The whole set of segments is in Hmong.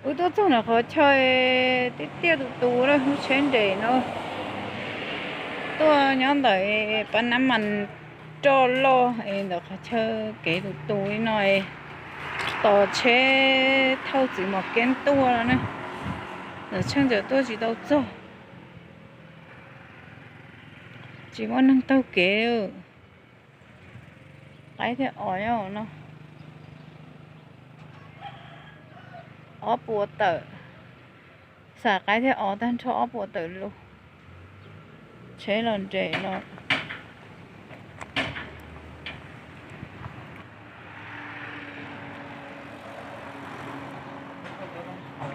Wb tuaj txog ntawm qhov chaw tiaj tiaj tus tus lawm, lub tsheb nres no tuaj nyob ntawm pas nab mas roj loj es ntawm qhov chaw kev tus tus li no es tos tsheb thauj txiv mos keeb tuaj no ne. Ntawm tsheb ntawd tuaj tsis tau txog, tsis muaj neeg taug kev. Qaib thiab os nyob no, ob puas tawm, xam qaib thiab os tag nrho ob puas tawm lus, tsheb los nres los.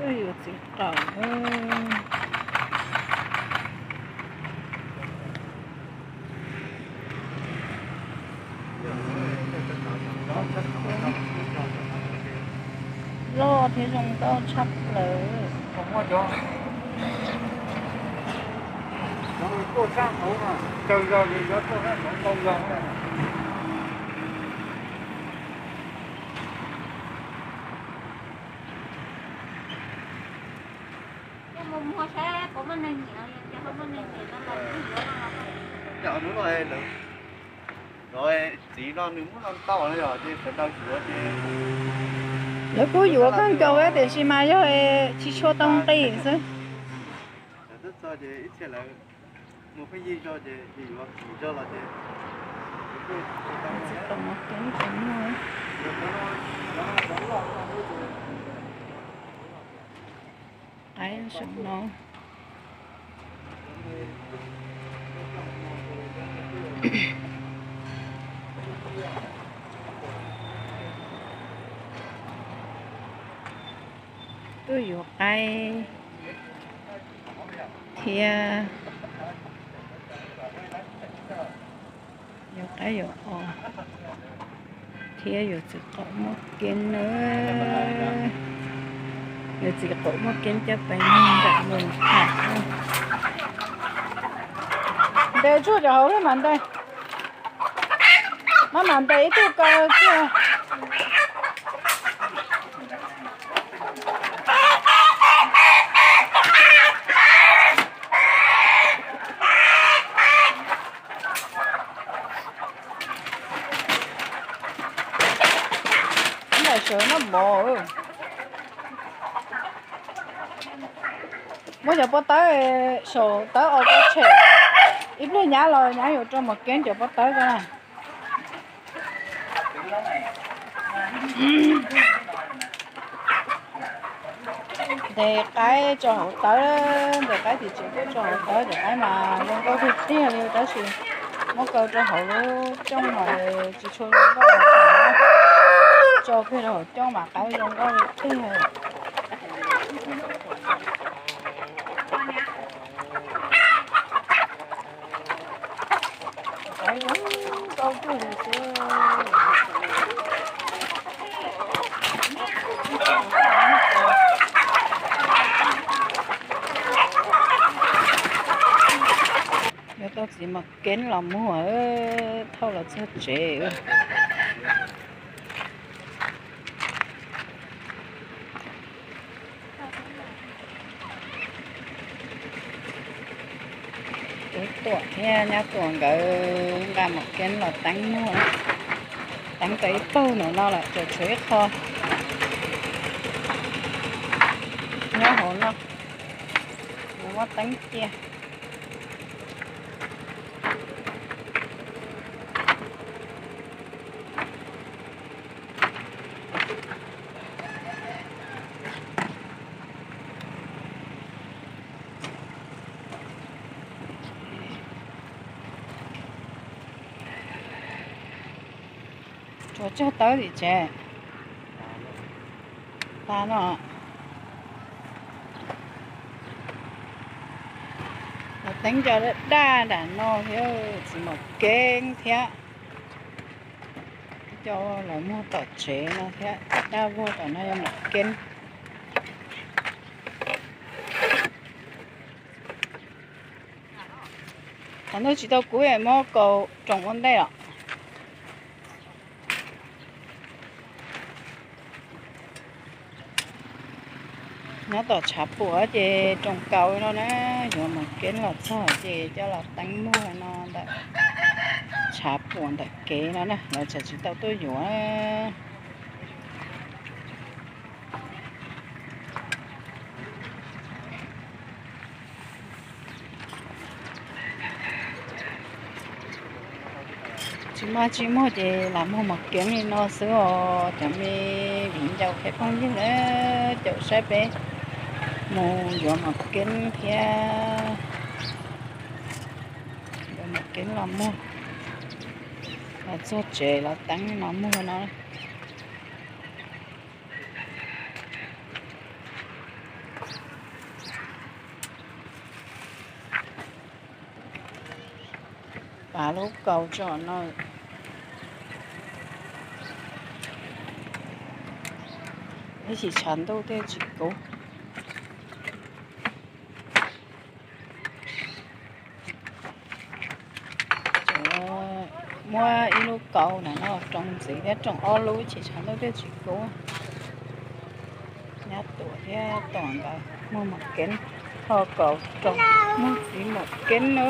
Twb yuav txiv qaum. Loj thiab zoo nkauj tshaj plaws. Lawv kuj yuav kawg nkaus tiam sis mas yog tsis tshua tau nqi xwb. Qaib saum no. Tuaj yuav qaib thiab, yuav qaib yuav os thiab yuav txiv qaum muaj keeb na. Yuav txiv qaum muaj keeb coj pais nrog mus tham. Ntes tsuag cov hauv thiab mas ntes, maj mam ntes ib tug kaw kiag. Ntais sawv noj mov. Muab cov pob tawb saum tawb os ko tshem, ib pliag nyab los nyab yuav rau mos keeb cov pob tawb ko na. Ntes qaib tso hauv tawb, ntes qaib tim tsev tuaj tso hauv tawb, cov qaib mas zoo nkauj tiag tiag li tab sis muab kaw rau hauv lub cooj mas tsis tshua zoo nkauj. Tso kiag rau hauv cooj mas qaib zoo nkauj li tiag. Yuav tau txiv mos keeb los muag, thauj los txog tsev. Tub Tuam thiab nyab Tuam nkawd nqa mos keeb los teeb muag, teeb tau ib paug ntawm no lawm, tseem tshuav ib qho nyob hauv no, muab teeb cia. Tsuas tsog tawb tim tsev tas no. Los teeb cov daj daj nram no thiab, txiv mos keeb thiab. Coj los muag tom tsev no thiab, cov daj vog tom no yog mos keeb. Qhov ntawd tsis tau kub es muab kaus roos ua ntej os. Nyob tom tshav puam ces roos kaus no na, yuav mos keeb los txog ces coj los teeb muag no ntawm tshav puam ntawm kev no na, lawv tseem tsis tau tuaj yuav. Tsis muaj tsis muaj ces lam muag mos keeb li no xwb os cov me viv ncaus thiab phooj ywg na, caum saib peb mus yuav mos keeb thiab, yuav mos keeb los muag, los txog tsev los teeb los muag no. Pav lub kaus tso no, ib sim tshav ntuj thiaj tsis kub. Muab ib lub kaus na no roos ntxiv thiab roos ob lub ib sim tshav ntuj thiaj tsis kub. Nyab Tuam thiab Tuam nkawd muag mos keeb, tho kaus roos muag txiv mos keeb na.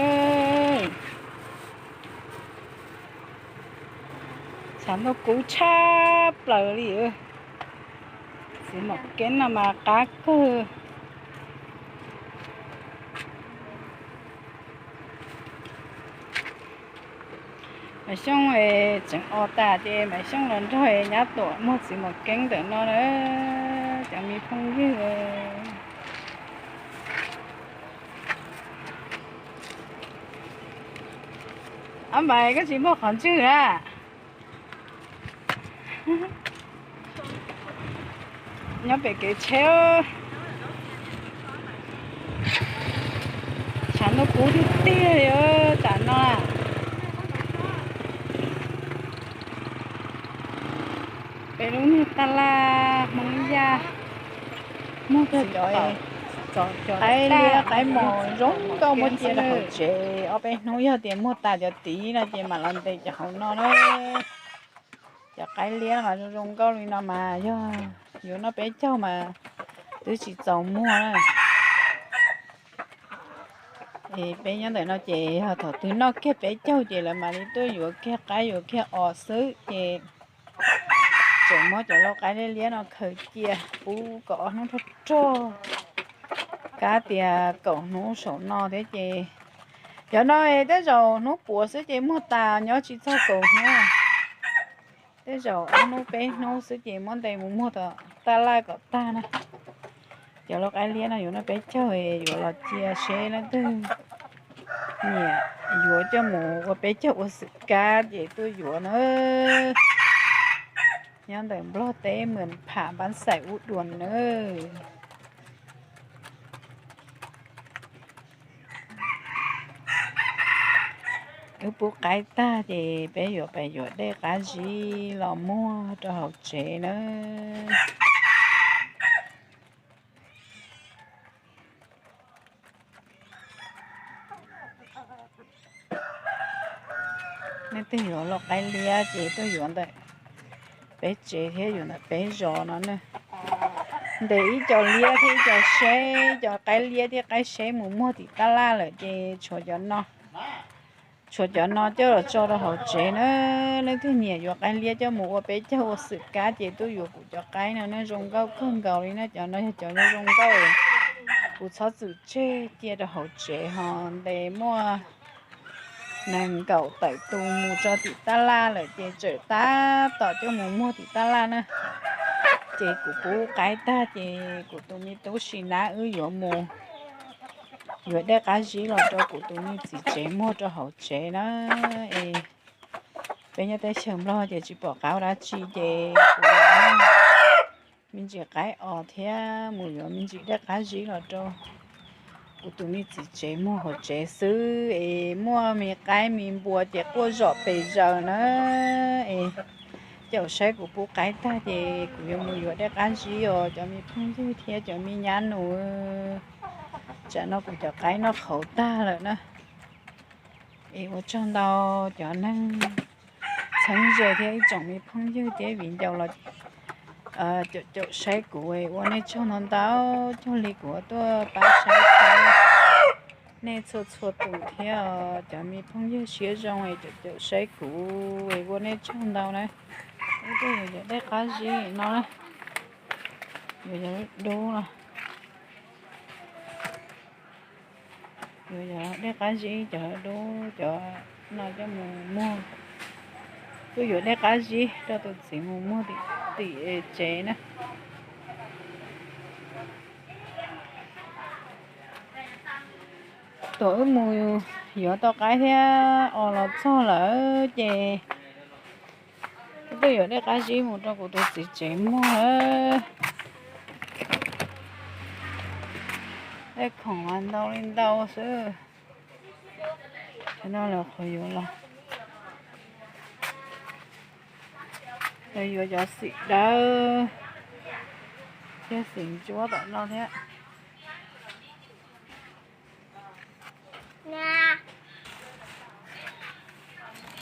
Tshav ntuj kub tshaj plaws li. Txiv mos keeb no mas qab kawg. Maiv Xyooj tseem os tas ces Maiv Xyooj los nrog Nyab Tuam muag txiv mos keeb ntawm no na, cov me phooj ywg. Ob Npais, koj tsis muag qhov ntswg na? Nyob pem kev tsheb. Tshav ntuj kub tiag tiag li tam no. Peb lub niag tab laj Hmoob Yaj muag tag cov qaib liab qaib mos zoo nkauj muab cia rau hauv tsev, ob peb hnub yog tias muag tas cov tid no ces mam los ntes cov hauv no na. Cov qaib liab mas zoo zoo nkauj li no mas yog yuav noj peb caug mas twb tsis txaus muag na. Es peb nyob ntawm no ces yog thaum twg noj kiag peb caug ces lawv mam li tuaj yuav kiag qaib yuav kiag os xwb ces tseem muab cov lau qaib liab liab no khaws cia pub kom ob hnub rog rog, kab tias kaum hnub saum no thiab ces cov no tej zaum hnub puav xwb ces muag tas nyob tsis txog kaum hnub. Tej zaum ob hnub peb hnub xwb ces muab ntes mus muag tom tab laj kom tag na. Cov lau qaib liab no yuav noj peb caug, yuav los cia seb leej twg nyiam yuav coj mus ua peb caug ua xwm kab ces tuaj yuav na. Nyob ntawm Nplog teb Mws Pham Npab Xaim Ub Duas na. Wb pub qaib tag ces peb yuav pais yuav dej qab zib los muag rau hauv tsev na. Leej twg yuav lau qaib liab ces tuaj yuav ntawm peb tsev thiab yuav ntawm peb zos no na. Ntes ib co liab thiab ib co seb, cov qaib liab thiab qaib seb mus muag tim tab laj lawm ces tshuav cov no, tshuav cov no coj los tso rau hauv tsev na. Leej twg nyiam yuav qaib liab coj mus ua peb caug ua xwm kab ces tuaj yuav kuv cov qaib no na, zoo nkauj kawg nkaus li na. Cov no yog cov zoo nkauj, kuv txhob txwm tseg cia rau hauv tsev ho ntes muaj nees nkaum tawm tus mus tso tim tab laj lawm ces txawm tab tom coj mus muag tim tab laj na. Ces kuv pub qaib tag ces kuv tus me tub Sim Nab wb yuav mus yuav dej qab zib los rau kuv tus me txiv tsev muag rau hauv tsev na. Es peb nyob teb chaws Nplog ces tsis pom qab ua dab tsi ces kuv me ntsis qaib os thiab mus yuav me ntsis dej qab zib los rau kuv tus me txiv tsev muag hauv tsev xwb es muaj me qaib me npua ces quaj zom pes zaws na. Es caum saib kuv pub qaib tag ces kuv yuav mus yuav dej qab zib os cov me phooj ywg thiab cov me nyab nus. Tsam no kuv cov qaib noj qhauv tag lawm na. Es ua tsaug ntau cov neeg txheeb ze thiab ib tsoom me phooj ywg thiab viv ncaus los caum caum saib kuv, ua nej tsaug ntau ntau, cuag li kuv tuaj pab saib nej txhua txhua tus thiab os. Cov me phooj ywg siab zoo es caum caum saib kuv, ua nej tsaug ntau na. Ub, twb yog cov dej qab zib no na, yog cov dub no. Yuav cov dej qab zib, cov dub, cov no coj mus muag. Twb yuav dej qab zib rau tus txiv mus muag tim tsev na. Tuam wb mus yuav tau qaib thiab os los txog lawm ces twb yuav dej qab zib mus rau kuv tus txiv tsev muag. Dej khoom mas ntau li ntau xwb. Cov no los qhov yuav los, yuav cov xim dawb thiab xim ntsuab tom no thiab.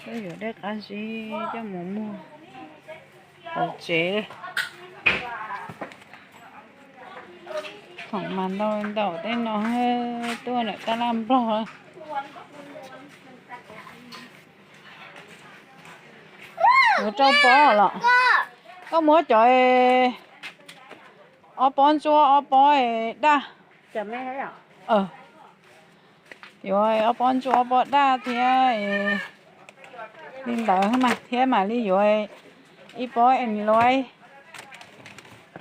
Twb yuav dej qab zib coj mus muag hauv tsev. Khoom mas ntau ntau tej no tuaj ntawm tab laj Nplog. Yuav rau pob los? Koj muab cov ob pob ntsuab ob pob daj. Yuav ob pob ntsuab ob pob daj thiab li ntawd mas thiab mam li yuav ib pob em luaib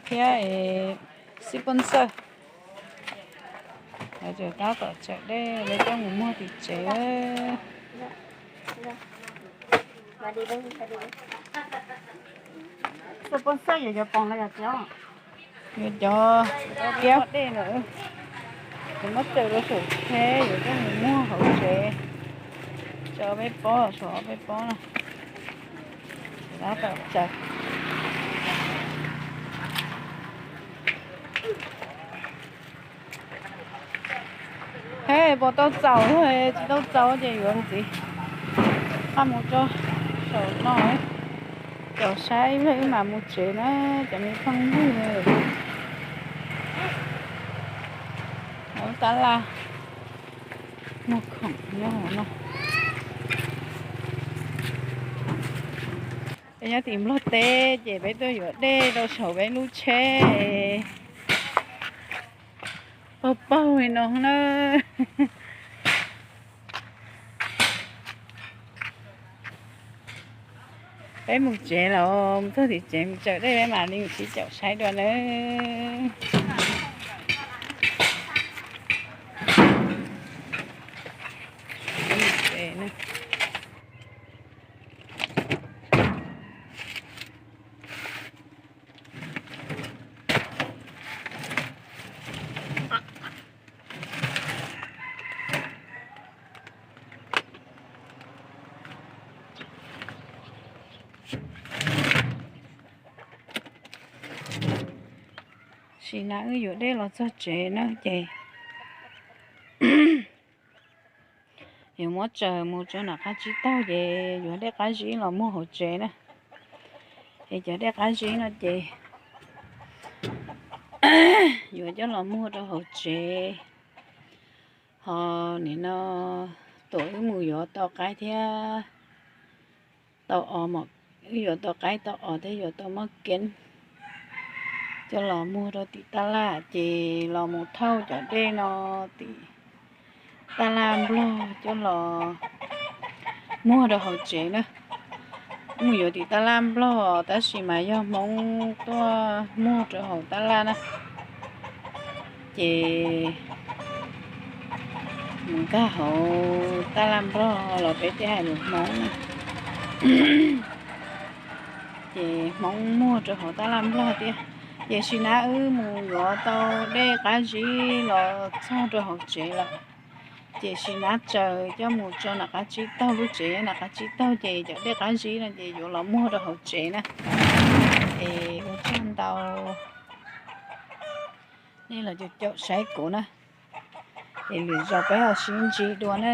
thiab xib poj xawj. Lawv tab tom tsaws dej, lawv coj mus muag tim tsev. Xib poj xawj yuav cov pob los yog cov, yuav cov kiab dej na. Yuav muab tsaws rau saum tsheb, yuav coj mus muag hauv tsev. Tsaws ob peb pob, saum ob peb pob na. Tab tom tsaws. He, puas tau txaus? Tsis tau txaus ces yuav ntxiv. Qab mus rau saum no, caum saib wb mam mus tsev na, cov me phooj ywg. Hauv tab laj muag khoom nyob hauv no. Peb nyob tim Nplog teb ces peb tuaj yuav dej rau saum peb lub tsheb. Paug paug li no na. Peb mus tsev los mus txog tim tsev mus tsaws dej peb mam li mus sib caum saib dua nawb. Sim na wb yuav dej los txog tsev na ces yuav muab tsaws mus tso nram qab tsib taug ces yuav dej qab zib los muag hauv tsev na. Es cov dej qab zib no ces yuav coj los muag rau hauv tsev. Ho nim no tuam wb mus yuav tau qaib thiab tau os, wb yuav tau qaib tau os thiab yuav tau maj keeb coj los muag rau tim taj laj ces los mus thauj cov dej no tim taj laj Nplog coj los muag rau hauv tsev na. Mus yuav tim taj laj Nplog tab sis mas yog Hmoob tuaj muag rau hauv taj laj na. Ces mus nkag hauv taj laj Nplog los peb thiaj hais lus Hmoob na. Ces Hmoob muag rau hauv taj laj Nplog thiab. Ces sim na wb mus yuav tau dej qab zib los txog rau hauv tsev lawm. Ces sim na tsaws coj mus tso nram qab tsib taug, lub tsev nram qab tsib taug ces cov dej qab zib no ces yuav los muag rau hauv tsev na. Es ua tsaug ntau nej los caum caum saib kuv na. Es lwm zaus peb ho sib ntsib dua na.